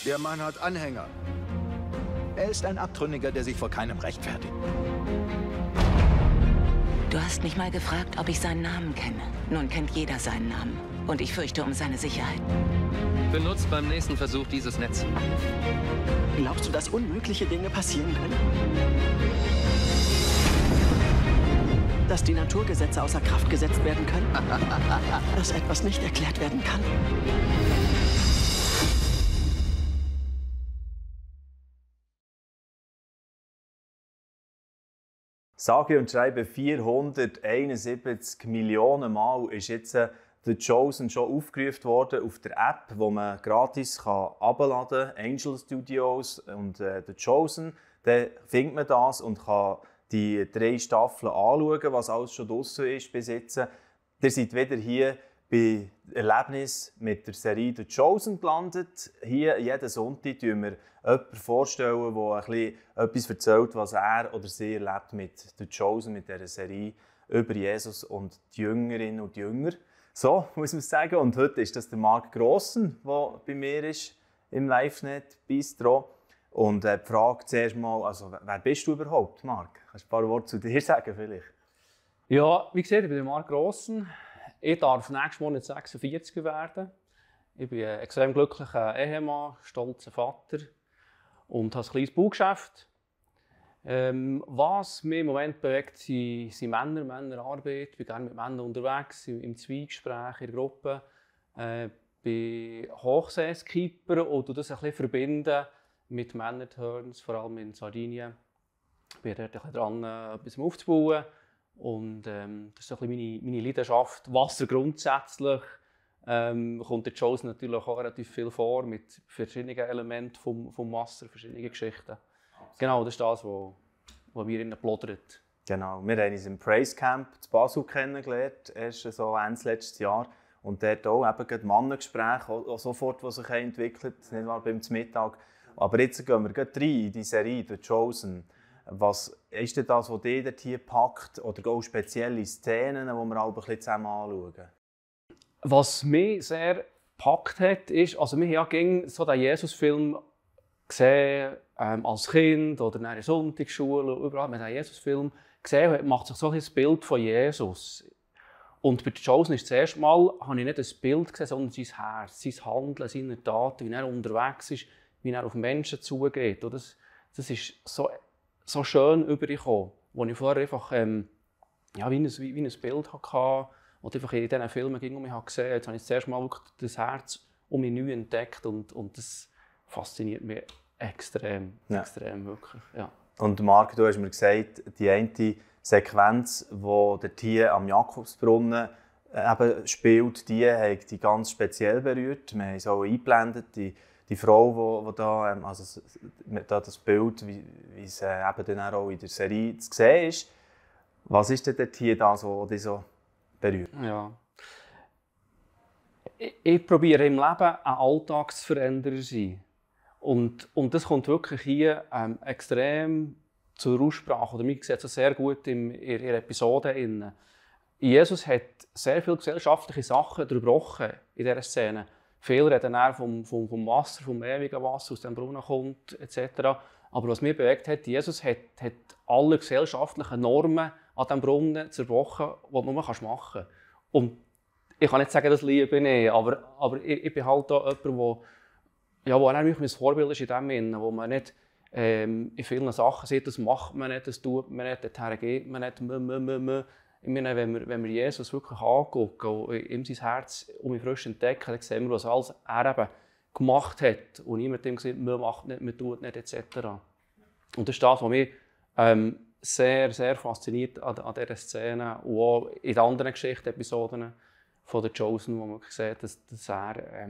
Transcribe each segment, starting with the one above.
Der Mann hat Anhänger. Er ist ein Abtrünniger, der sich vor keinem rechtfertigt. Du hast mich mal gefragt, ob ich seinen Namen kenne. Nun kennt jeder seinen Namen. Und ich fürchte um seine Sicherheit. Benutzt beim nächsten Versuch dieses Netz. Glaubst du, dass unmögliche Dinge passieren können? Dass die Naturgesetze außer Kraft gesetzt werden können? Dass etwas nicht erklärt werden kann? Sage und schreibe 471 Millionen Mal ist jetzt The Chosen schon aufgerufen worden auf der App, wo man gratis herunterladen kann, Angel Studios und The Chosen. Dann findet man das und kann die 3 Staffeln anschauen, was alles schon draussen ist bis jetzt. Ihr seid wieder hier bei Erlebnis mit der Serie The Chosen gelandet. Hier jeden Sonntag stellen wir jemanden vorstellen, der ein bisschen etwas erzählt, was er oder sie erlebt mit The Chosen, mit dieser Serie über Jesus und die Jüngerinnen und die Jünger. So muss man sagen. Und heute ist das der Marc Grossen, der bei mir ist im LiveNet Bistro. Und die Frage zuerst mal, also, wer bist du überhaupt, Marc? Kannst du ein paar Worte zu dir sagen vielleicht? Ja, wie gesagt, ich bin Marc Grossen. Ich darf nächsten Monat 46 werden. Ich bin ein extrem glücklicher Ehemann, stolzer Vater und habe ein kleines Baugeschäft. Was mich im Moment bewegt, sind Männerarbeit. Ich bin gerne mit Männern unterwegs, im Zweigespräch, in der Gruppe. Bin Hochseeskipper und das ein bisschen verbinden mit Männerturns, vor allem in Sardinien. Ich bin dort ein bisschen dran, etwas aufzubauen. Und das ist so ein bisschen meine Leidenschaft. Wasser grundsätzlich kommt der Chosen natürlich auch relativ viel vor, mit verschiedenen Elementen vom Wasser, verschiedenen Geschichten. Genau, das ist das, was mir innen plodert. Genau, wir haben uns im Praise Camp in Basel kennengelernt, erst so Ende letztes Jahr. Und dort auch eben Mannengespräche, auch sofort, die sich entwickelt, nicht wahr, beim Mittag. Aber jetzt gehen wir rein in die Serie The Chosen. Was ist denn das, was dich dort hier packt? Oder auch spezielle Szenen, die wir auch ein bisschen zusammen anschauen? Was mich sehr gepackt hat, ist, also wir haben ja so den Jesus-Film gesehen, als Kind oder in der Sonntagsschule, überall mit dem Jesus-Film gesehen, macht sich so ein Bild von Jesus. Und bei Chosen ist das erste Mal, habe ich nicht ein Bild gesehen, sondern sein Herz, sein Handeln, seine Taten, wie er unterwegs ist, wie er auf Menschen zugeht. Und das ist so schön übergekommen, wo ich vorher einfach wie ein Bild hatte und einfach in diesen Filmen ging und mich gesehen. Jetzt habe ich das erste Mal wirklich das Herz um mich neu entdeckt und das fasziniert mich extrem, extrem wirklich. Ja. Und Marc, du hast mir gesagt, die eine Sequenz, die dort hier am Jakobsbrunnen eben spielt, die hat dich ganz speziell berührt. Wir haben es auch eingeblendet, die Frau, die da, also das Bild, wie es eben dann auch in der Serie zu sehen ist. Was ist denn dort hier das, was dich so berührt? Ja. Ich probiere im Leben ein Alltagsveränderer zu sein. Und das kommt wirklich hier extrem zur Aussprache. Oder mir sieht es sehr gut in ihrer Episode. Jesus hat sehr viele gesellschaftliche Sachen durchbrochen in dieser Szene. Viele reden dann vom Wasser, vom ewigen Wasser, aus dem Brunnen kommt, etc. Aber was mich bewegt hat, Jesus hat alle gesellschaftlichen Normen an diesem Brunnen zerbrochen, die du nur machen kannst. Und ich kann nicht sagen, das liebe ich, aber ich bin halt da jemand, wo er mein Vorbild ist in dem Sinne, wo man nicht in vielen Sachen sieht, das macht man nicht, das tut man nicht, dorthin geht man nicht, Ich meine, wenn wir Jesus wirklich angucken und ihm sein Herz um mich frisch entdecken, dann sehen wir, was alles er eben gemacht hat und niemand ihm gesagt, man macht nicht, man tut nicht, etc. Und das ist das, was mich sehr, sehr fasziniert an dieser Szene und auch in den anderen Geschichten-Episoden von The Chosen, wo man sieht, dass er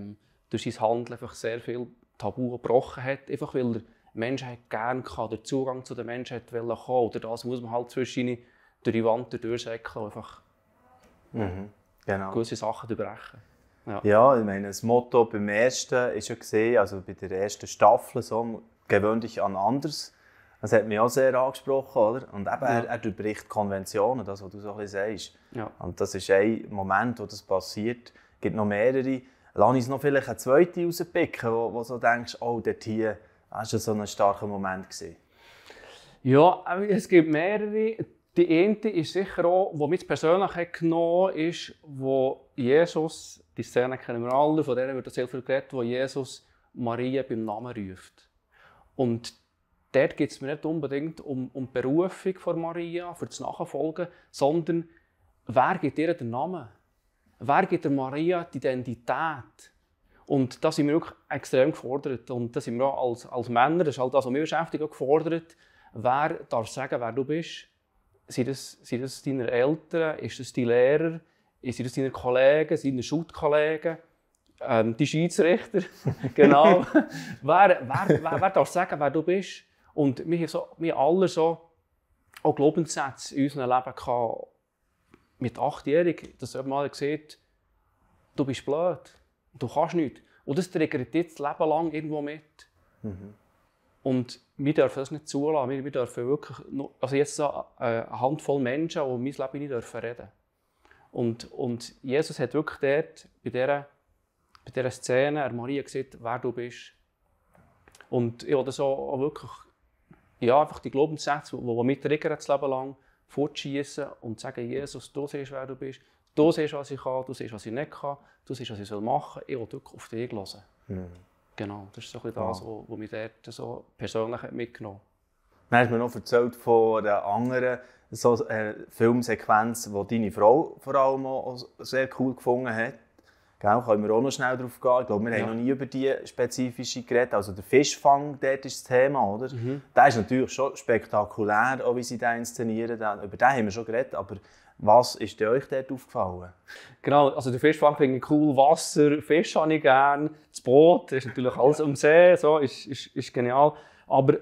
durch sein Handeln einfach sehr viel Tabu gebrochen hat, einfach weil der Mensch gerne den Zugang zu den Menschen kommen wollte. Oder das muss man halt zwischen durch die Wand durchsäckeln und einfach gewisse Sachen durchbrechen. Ja, ich meine, das Motto beim ersten war ja gesehen, also bei der ersten Staffel, so, gewöhn dich an anders. Das hat mich auch sehr angesprochen, oder? Und eben, er durchbricht Konventionen, das, was du so ein bisschen sagst. Ja. Und das ist ein Moment, wo das passiert. Es gibt noch mehrere. lass uns noch vielleicht eine zweite rauspicken, wo so denkst, oh, dort hier war schon so ein starker Moment gewesen. Ja, es gibt mehrere. Die eine ist sicher auch, die mich persönlich genommen hat, ist, wo Jesus, die Szene kennen wir alle, von der wird sehr viel geredet, wo Jesus Maria beim Namen ruft. Und dort geht es mir nicht unbedingt um die Berufung von Maria, für das Nachfolgen, sondern wer gibt ihr den Namen? Wer gibt der Maria die Identität? Und da sind wir wirklich extrem gefordert. Und da sind wir auch als Männer, das ist halt das, was mich beschäftigt, auch gefordert. Wer darf sagen, wer du bist? Sind das deine Eltern? Ist das dein Lehrer? Sind das deine Kollegen? Sind das deine Schulkollegen? Die Schiedsrichter? Genau. wer darf sagen, wer du bist? Und wir haben alle so auch Glaubenssätze in unserem Leben gehabt. Mit 8-Jährigen, dass jemand mal sieht, du bist blöd, du kannst nichts. Und das triggert jetzt das Leben lang irgendwo mit. Mhm. Und wir dürfen das nicht zulassen. Wir dürfen wirklich, also jetzt so eine Handvoll Menschen, die mein Leben nicht dürfen reden. Und Jesus hat wirklich dort, bei dieser Szene, Maria gesagt, wer du bist. Und ich habe so auch wirklich, ja, einfach die Glaubenssätze, die mich triggern das Leben lang, fortschießen und sagen, Jesus, du siehst, wer du bist, du siehst, was ich kann, du siehst, was ich nicht kann, du siehst, was ich machen soll. Ich will wirklich auf dich hören. Mhm. Genau, das ist so ein bisschen das, was mich dort so persönlich mitgenommen hat. Dann hast du mir noch erzählt von einer anderen Filmsequenz, die deine Frau vor allem auch sehr cool gefunden hat. Genau, können wir auch noch schnell darauf gehen. Ich glaube, wir haben noch nie über die spezifische geredet. Also der Fischfang, dort ist das Thema, oder? Mhm. Der ist natürlich schon spektakulär, auch wie sie den inszenieren. Über den haben wir schon geredet, aber was ist euch dort aufgefallen? Genau, also der Fischfang finde ich cool. Wasser, Fisch habe ich gerne. Das Boot ist natürlich alles am See, so, ist genial. Aber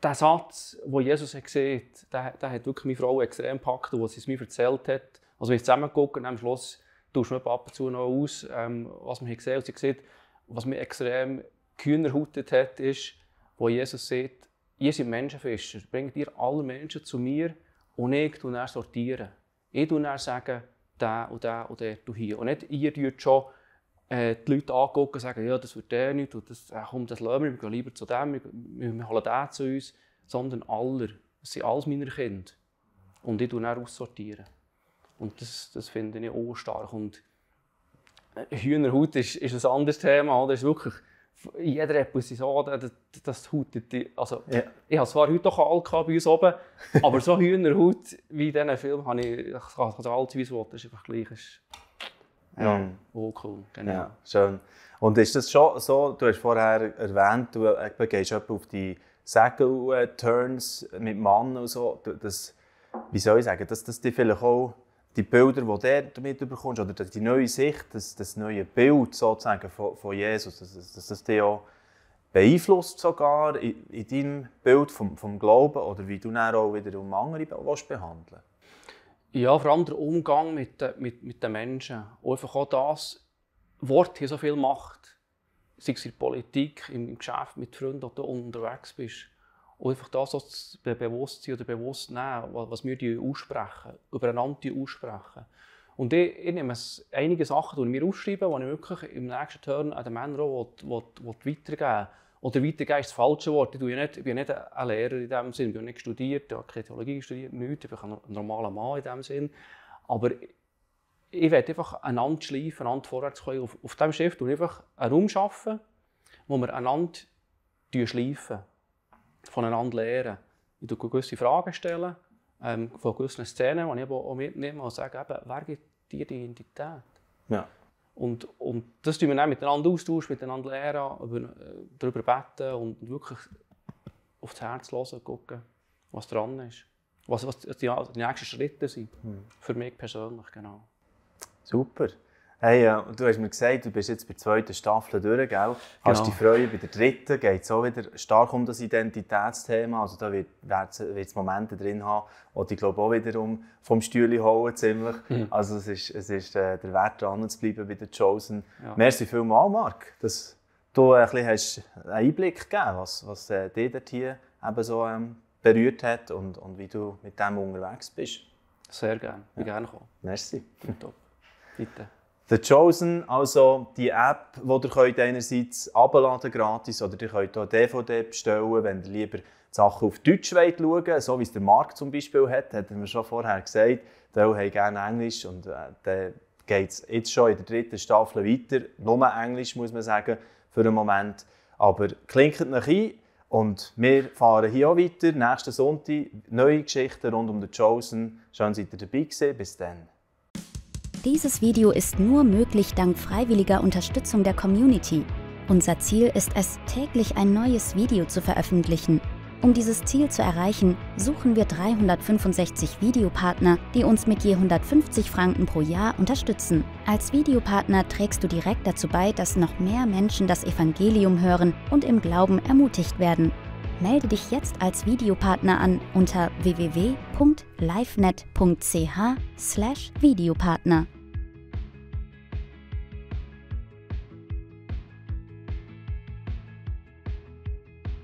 der Satz, den Jesus hat gesehen hat, der hat wirklich meine Frau extrem gepackt, als sie es mir erzählt hat. Also wir zusammen geguckt und am Schluss tauschen wir ab und zu noch aus, was wir gesehen haben. Und sie sieht, was mich extrem gehühnerhautet hat, ist, wo Jesus sagt, ihr seid Menschenfischer, bringt ihr alle Menschen zu mir und ich tue dann sortieren. Ich tue dann sagen, der und der und der, du hier. Und nicht ihr tut schon die Leute angucken und sagen, ja, das wird der nicht, und das, komm, das lassen wir gehen lieber zu dem, wir holen den zu uns. Sondern alle, das sind alles meine Kinder. Und ich tue dann aussortieren. Und das finde ich auch stark. Und Hühnerhaut ist ein anderes Thema. Oder? Das ist wirklich in jeder Episode, das hutet. Also, ja. Ich habe zwar heute doch Alk bei uns oben, aber so Hühnerhaut wie in diesen Film habe ich alles, wie es will. Das ist einfach gleich. Ja, cool. Genau. Ja, schön. Und ist das schon so, du hast vorher erwähnt, du gehst auf die Segel-Turns mit Mann und so. Wie soll ich sagen, dass die vielleicht auch die Bilder, die du damit bekommst, oder die neue Sicht, das neue Bild sozusagen von Jesus, dass das dich auch beeinflusst sogar in deinem Bild vom Glauben, oder wie du dann auch wieder andere behandeln willst? Ja, vor allem der Umgang mit den Menschen. Und einfach auch das Wort hier so viel macht. Sei es in der Politik, im Geschäft, mit Freunden, wo du unterwegs bist. Und einfach das Bewusstsein oder bewusst nehmen, was wir aussprechen, übereinander aussprechen. Und ich nehme einige Sachen, die mir aufschreiben, die ich wirklich im nächsten Turn an den Männern auch weitergeben will. Oder weitergeben ist das falsche Wort. Ich bin nicht ein Lehrer in diesem Sinn, ich bin nicht studiert, ich habe keine Theologie studiert, nichts. Ich bin ein normaler Mann in diesem Sinn. Aber ich will einfach einander schleifen, einander vorwärts kommen. Auf diesem Schiff schaffen wir einfach einen Raum, schaffen, wo wir einander schleifen, voneinander lernen. Ich stelle gewisse Fragen, von gewissen Szenen, die ich auch mitnehme und sage, eben, wer gibt dir die Identität? Ja. Und das tun wir dann miteinander austauschen, miteinander lernen, darüber beten und wirklich auf das Herz hören, gucken, was dran ist. Was die nächsten Schritte sind. Für mich persönlich, genau. Super. Hey, du hast mir gesagt, du bist jetzt bei der 2. Staffel durch, gell? Hast du dich freuen, bei der 3. geht es auch wieder stark um das Identitätsthema. Also da wird es Momente drin haben, wo ich glaube auch wieder vom Stühle holen ziemlich. Also es ist der Wert, dran zu bleiben bei der Chosen. Ja. Merci vielmals, Marc, dass du ein bisschen einen Einblick gegeben hast, was dich dort hier eben so berührt hat und wie du mit dem unterwegs bist. Sehr gerne, ich bin gerne gekommen. Merci. Top. Bitte. The Chosen, also die App, die ihr könnt einerseits herunterladen gratis oder ihr könnt auch DVD bestellen, wenn ihr lieber die Sachen auf Deutsch schauen wollt, so wie es der Marc zum Beispiel hat er mir schon vorher gesagt, die haben gerne Englisch und dann geht es jetzt schon in der 3. Staffel weiter, nur Englisch muss man sagen, für den Moment. Aber klinkt euch ein und wir fahren hier auch weiter, nächsten Sonntag, neue Geschichten rund um The Chosen. Schön, seid ihr dabei gewesen, bis dann. Dieses Video ist nur möglich dank freiwilliger Unterstützung der Community. Unser Ziel ist es, täglich ein neues Video zu veröffentlichen. Um dieses Ziel zu erreichen, suchen wir 365 Videopartner, die uns mit je 150 Franken pro Jahr unterstützen. Als Videopartner trägst du direkt dazu bei, dass noch mehr Menschen das Evangelium hören und im Glauben ermutigt werden. Melde dich jetzt als Videopartner an unter www.livenet.ch/Videopartner.